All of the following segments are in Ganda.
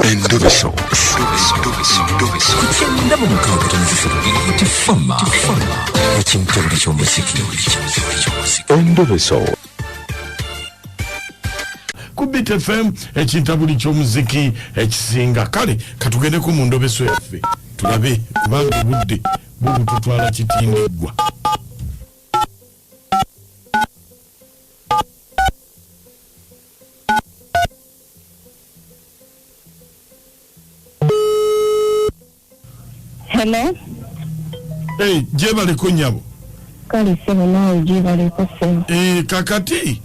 Endobeso. Ku 96.3 Beat Fama. Ekintobuli ky'omuziki. Endobeso. Ku Beat FM, ekintabuli ky'omuziki ekisinga. Kale katugendeko mu ndobeso yaffe tulabe, kubanga obudde bubututwala kitindiggwa. Hello. Hey, gyebaleko nnyabo. Kale ssebo, naawe gyebaleko ssebo. Eh, kakati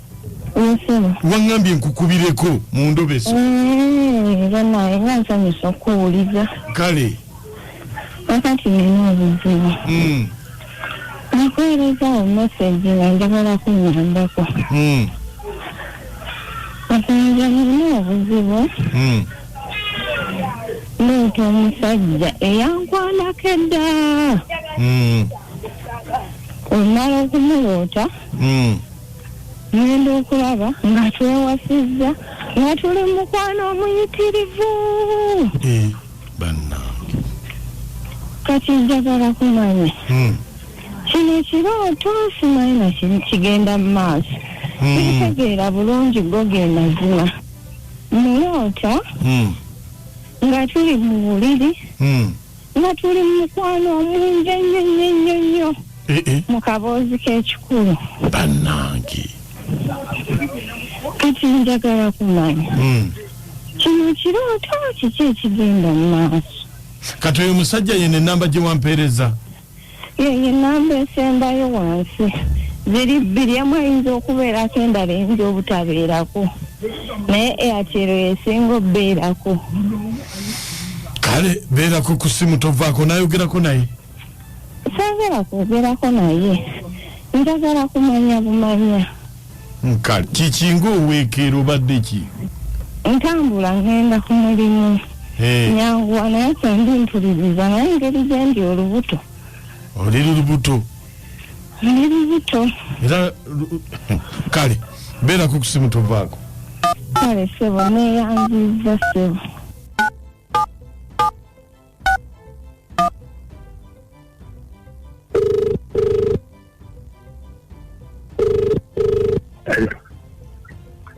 Ye ssebo. Waŋŋambye nkukubireko mu ndobeso. Banaye, nga nsanyusa okuwuliza. Kale. Kakati nina obuzibu. Nakuweereza message nga njagala kunyambako. Kati nze nina obuzibu. Ndoota omusajja eyankwanako edda. Olumala okumuloota, ngenda okulaba nga twewasizza, nga tuli mukwano omuyitirivu. Eh, bannange. Kati njagala kumanya, kino kirooto? Simanyi na kiri kigenda mu maaso. Sibitegeera bulungi. Go ge mazima, muloota nga tuli mu buliri, nga tuli mu mukwano omungi ennyo ennyo ennyo nnyo, Eh, eh, mu kaboozi k'ekikulu. Bannange. Kati njagala kumanya, kino kirooto? Kiki ekigenda mu maaso? Kati oyo musajja yene enamba gye wampeereza? Yeyo enamba esembayo wansi. Ziri bbiri, emu eyinza okubeerako, endala eyinza obutabeerako, naye Airtel esinga obeerako. Kale beerako ku simu, tovaako, nayogerako naye. Saagala kwogerako naye, njagala kumanya bumanya. Kale, kikinga oweekeera obadde ki? Ntambula ngenda ku mulimu. Nyanguwa, naye kyendi mpuliriza, naye engeri gye ndi olubuto. Oli lubuto? Ndi lubuto. Era kale beerako ku simu, tovaako. Kale ssebo, neeyanzizza ssebo.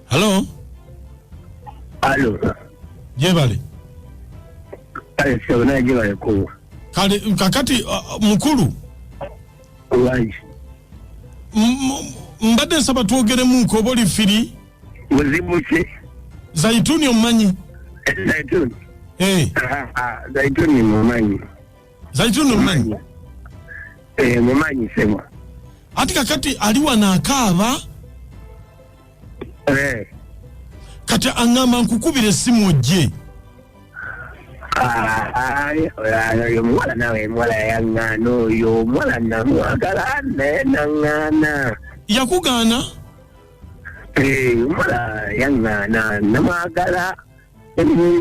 Halo. Alo. Gyebale. Kale ssebo, naye gyebaleko. Kale kakati mukulu. Lwaki? Mbadde nsaba twogeremuko, oba oli free? Buzibu ki? Zaituni omumanyi? Zaituni? Eh. Zaituni mumanyi. Zaituni omumanyi? Eh, mumanyi ssebo. Ati kakati ali wano akaaba. Kati aŋŋamba nkukubira essimu ojje. Ah, oyo omuwala nawe, omuwala yaŋŋaana. Oyo omuwala namwagala naye naŋŋaana. Yakugaana? Eh, omuwala yaŋŋaana. Namwagala nnyo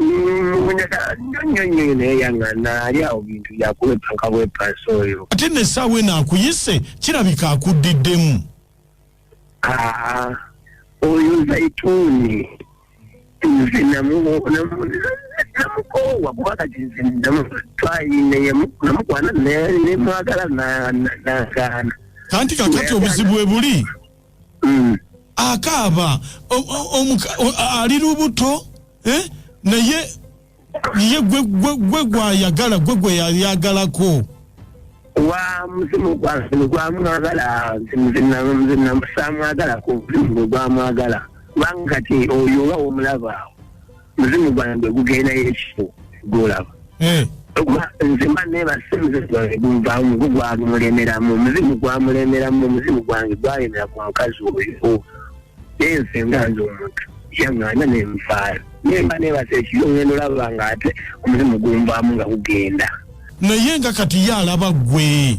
nnyo nnyo, naye yaŋŋaana. Ali awo bintu byakuwepanka bwepansi oyo. Ate nno essaawa eno akuyise, kirabika akuddiddemu. Ah, oyo Zaituni nze namukoowa, kuba kati nze namukwana nemwagala, nagaana. Kanti kakati obuzibu bwe buli, akaaba ali lubuto, eh? Naye ye gwe gwayagala, gwe yayagalako. Wa muzimu gwange gwamwagala, nze samwagalako, omuzimu gwe gwamwagala, kubanga kati oyo oba omulaba awo, muzimu gwange gugendayo ekifo gwolaba. Kuba nze mba neebase, omuzimu gwange gunvaamu, gwo gwamulemeramu, omuzimu gwamulemeramu. Omuzimu gwange gwalemera ku mukazi oyo, naye nze nga nze omuntu yaŋŋaana nenfaayo, nemba neebase ekiro, ngenda olaba nga ate omuzimu gunvaamu nga gugenda. Naye nga kati ye alaba ggwe.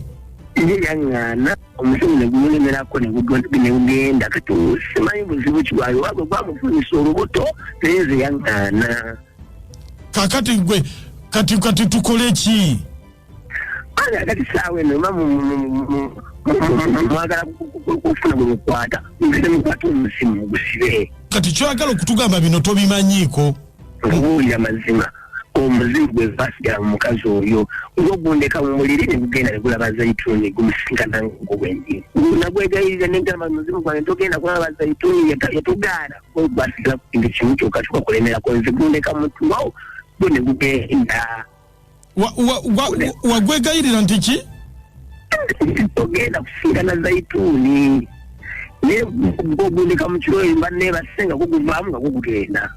Ye yaŋŋaana, omuzimu ne gumulemerako ne gugenda. Kati simanyi buzibu ki bwali, oba gwe gwamufunyisa olubuto, naye nze yaŋŋaana. Kakati gwe kati tukole ki? Ana kati saawa eno oba mwagala kufuna gwe mukwata, nze nemukwata omuzimu gusibe. Kati kyoyagala okutugamba, bino tobimanyiiko? Nkubuulira mazima, omuzimu gwe gwasigala mu mukazi oyo ng'ogundeka mu muliri ne gugenda ne gulaba Zaituni, gumusinkana ng'ogwo gwennyini. Nagwegayirira ne ngamba, muzimu gwange togenda kulaba Zaituni, yatugaana. Gwo gwasigala ku kintu kimu kyokka, tukakulemerako. Nze gundeka mu tulo gwo ne gugenda. Wagwegayirira nti ki? Togenda kusinkana Zaituni, naye gogundeka mu kiro mba neebase nga guguvaamu nga gugugenda.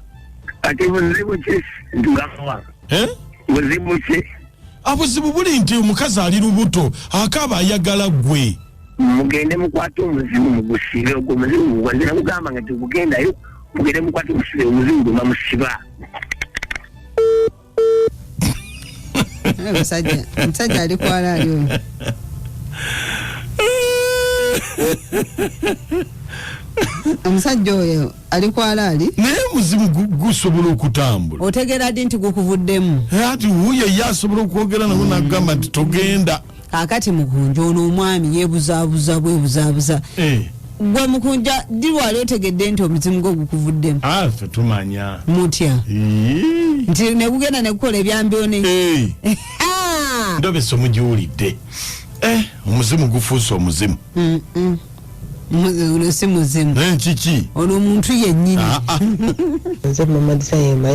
Kati buzibu ki ntugamba? Eh? Buzibu ki? Obuzibu buli nti omukazi ali lubuto, akaaba, ayagala ggwe. Mugende mukwate omuzimu mugusibe. Ogwo omuzimu gwanze nakugamba nga tegugendayo. Mugende mukwate omusibe, omuzimu gwe bamusiba. Omusajja ali kwala ali oyo. Omusajja oyo ali kwala ali. Naye omuzimu gusobola okutambula. Otegeera ddi nti gukuvuddemu? Ati wuuyo ye asobola okwogera nabo nagamba nti togenda. Kaakati Mukunja, ono omwami yeebuzaabuza bwebuzaabuza. Gwe Mukunja, ddi lwali otegedde nti omuzimu gwo gukuvuddemu? Ah, ffe tumanya. Mutya? Ii. Nti negugenda nekukola ebyambyone? Eh, ndobeso mugiwulidde. Eh, omuzimu gufuuse omuzimu. Ono si muzimu. Naye kiki? Ono omuntu yennyini. Ah, ah. Nze Mama Dizayemaya,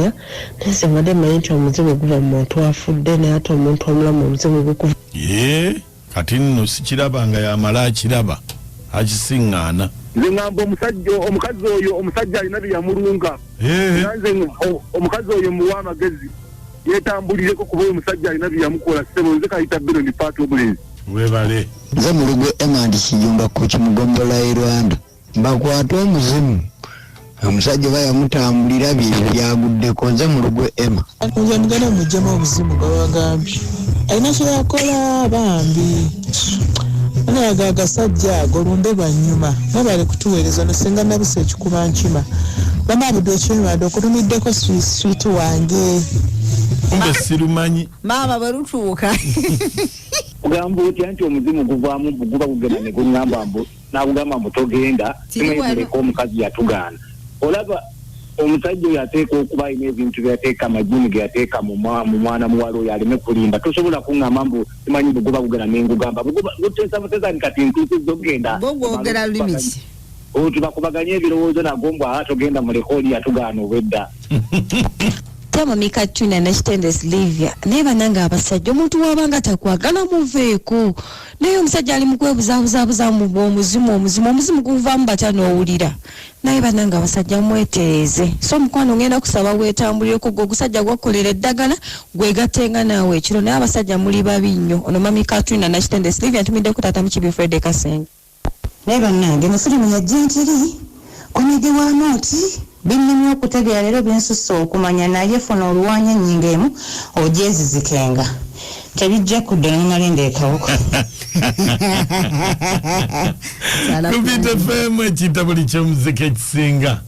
naye nze mbadde mmanyi nti omuzimu guva mu muntu afudde, naye ate omuntu omulamu omuzimu gukuva. Ye kati nno sikiraba nga yamala akiraba akisiŋŋaana. Nze ŋŋamba omusajja, omukazi oyo, omusajja alina bye yamulunga. Era nze omukazi oyo muwa amagezi yeetambulireko, kuba oyo omusajja alina bye yamukola. Ssebo, nze Kayita Beroni, paati obulenzi. Webale. Nze Mulugwe Emandi Kijumba ku Kimugombola e Rwanda. Bakwate omuzimu, omusajja oba yamutambulira byebyo byaguddeko. Nze Mulugwe Emma. Nze mugenda muggyemu obuzimu gwe bagambye alina kyeyakola bambi. Naye agasajja ago lumbe lwanyuma. Mwebale kutuweereza. Ono singa nabisa ekikuba nkima bamabudde ekyemado okutumiddeko sweet wange. Kumbe sirumanyi. Maama, bwe lutuuka. Kugamba otya nti omuzimu guvaamu mbu guba gugenda ne guŋŋamba mbu nakugamba mbu togenda? Kiri wano. Simuleka omukazi yatugaana. Olaba omusajja oyo ateeka okuba alina ebintu byeyateeka, amajini ge yateeka mu mwana muwala oyo aleme kulimba. Tosobola kuŋŋamba mbu simanyi mbu guba gugenda nengugamba guteesa buteesa nti kati ntuusizza okugenda. Bo gwogera lulimi ki? Olwo tubakubaganye ebirowoozo nago mbu aa togenda, muleka oli yatugaana obwedda. Tamamika Tuna Nakitende Silivia. Naye bannange abasajja, omuntu wabanga takwagala muveeko. Naye omusajja ali mu kwebuzaabuzabuza mu omuzimu, omuzimu, omuzimu guvaamu batya n'owulira? Naye bannange abasajja, mwetereeze. So omukwano, ngenda kusaba weetambulireko gwe ogusajja gwakolera eddagala, gwegattenga naawe ekiro. Naye abasajja muli babi nnyo. Ono Mami Katuna Nakitende Silivia, ntumiddeko taata Mukibi Fred Kasenge. Naye bannange, mu firimu ya Gentiri comedy wa nooti binnemye okutegeera leero, binsusse okumanya. Naye funa oluwanya ennyingo emu ogyezizikenga, tebijja kudda nomalinda ekawuka. Ku Beat FM, ekintabuli ky'omuziki ekisinga.